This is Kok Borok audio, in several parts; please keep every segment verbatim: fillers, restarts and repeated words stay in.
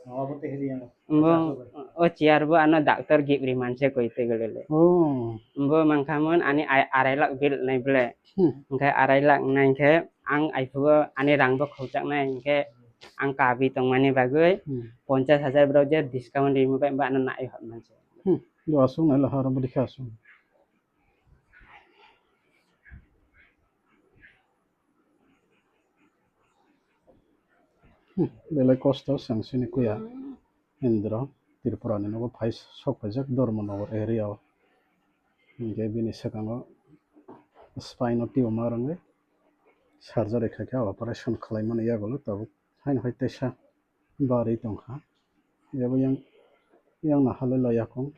Obo tei hiriya. Bo, o chair bo ano doctor gift ri manse koi te gele le. Oh. Bo mangkhamon ani ai-, arai lakh bill nai ble. Hmm. Hingke arai lakh nai hingke ang aiphugo ani rang bo khauchak nai hingke ang kabi tongmani bagwi Hmm. ponchas hajar borok je discount rimo bai ba ano nai hor manse. Hmm. Do asung nai lahar bo dikha asung. Hmm, belai kosto chwng chini kuya Indra Tripura ni nogo phai sok phaijak Dharmanagar area o. Hinkhe bini swkango spine o tumor wngwi surgery khaikha, operation khwlaimani yagulo tabuk haino hai teisa barwi tongkha. Yabo yang, yang nahalai lo yakung.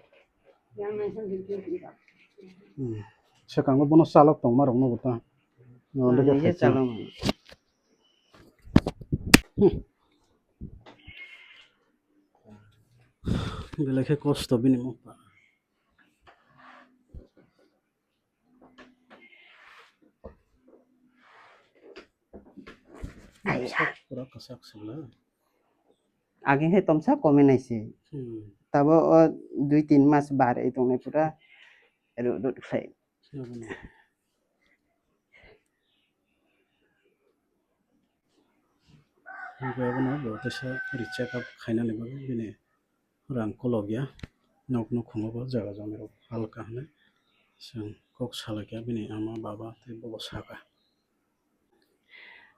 Hmm. Swkango bono chalok tongma rok nugo ta. Nonde khe Nini khaikhe. Chalok. Hmm. Belai khe kosto bini mokta. Sak pura kwchak se na. Age he tomsa kome naise. Hmm. Tabo o dui tin mas bar e tongnai pura rut rut khlai. Abono. Hingke abono bo teisa ri check up khainani bagwi bini rang kolokya. Nok nukhungo bo jaga jomai rok halka hinwi chwng kok salaikha bini ama baba tei bobo saka.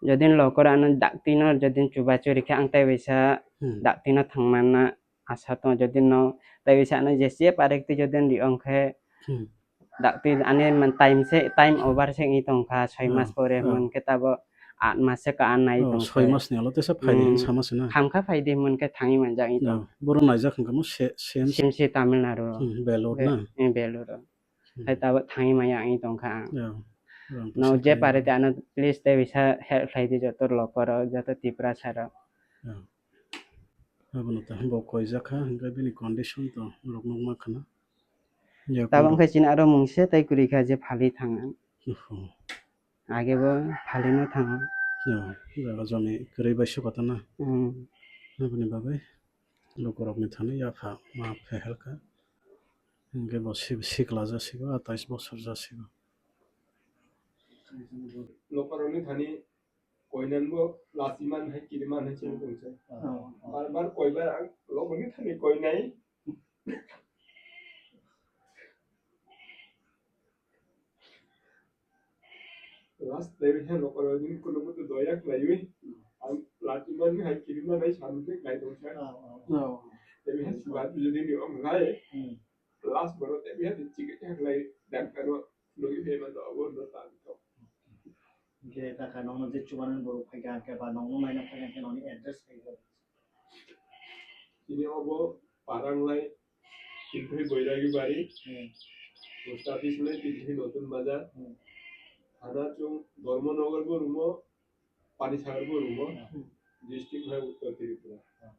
Jodi lokor ano dakti no jodi chubachu rikha ang tei bisa Hmm. dakti no thangmana asa tongo. Jodi no tei bisa ano jesi parikti jodi ri ongkhe Hmm. dakti ani man time se, time over se wngwi tongkha, soi Oh, mas pore oh. Hwnkhe tabo aat mas se kaan nai Oh, tongkha. Soi mas ni alo teisa phaidi Hmm. Sama se na. Hamkha phaidi hwnkhe thangwi manjak wngwi tong. Oh, boro naijak hwnkhe mo se, same Sim se Tamil Nadu. Hmm, Belur Be-, na. Eh, Belur. Hmm. Hai tabo thangwi maya wngwi tongkha ang. Oh, rang No puisa je thangwi pare maya. Te ano please te bisa help khlai di joto lokor o, joto Tiprasa rok. Oh. Abono ta bo koijak kha, hwnkhe bini condition to norok nukma khna. Yakung Tabang rok. Khe chini aro mungse tei kwrwi kha je phali thang ang. Oho. Age bo phali no thang ang. Yo, jaga joni kwrwi bai se kotona. Hmm. Aboni bagwi lukurokni thani yapha ma phehel kha. Hwnkhe bo si-, sikla jasigo, atais bosor jasigo. Lukurokni thani Koinanbo lachiman hai kiriman hai chini tongsa. Oh. Bar bar koibar ang lokni thani koinai. Last time he lokni kuno mutu doya khlaiwi. Ang lachiman hai kiriman hai samte klai tongsa. Oh, oh. Oh. Tei he suwat jodi ni ong lai. Hmm. Last boro tei he chikitsa khlai doctor o logi he man do abo no tan to. Hingke kaka nokno je chubanan borok phaikha hingke ba nokno naina phaikha hingke nokni address phaikha. Chini obo Paranglai, Tinthui Boiragi Bari, Hmm. Post Office lai Tinthui Notun Bazar, Hmm. Thana chung Dharmanagar bo rumo, Panisagar bo rumo, Hmm. District hai Uttar Tripura. Hmm.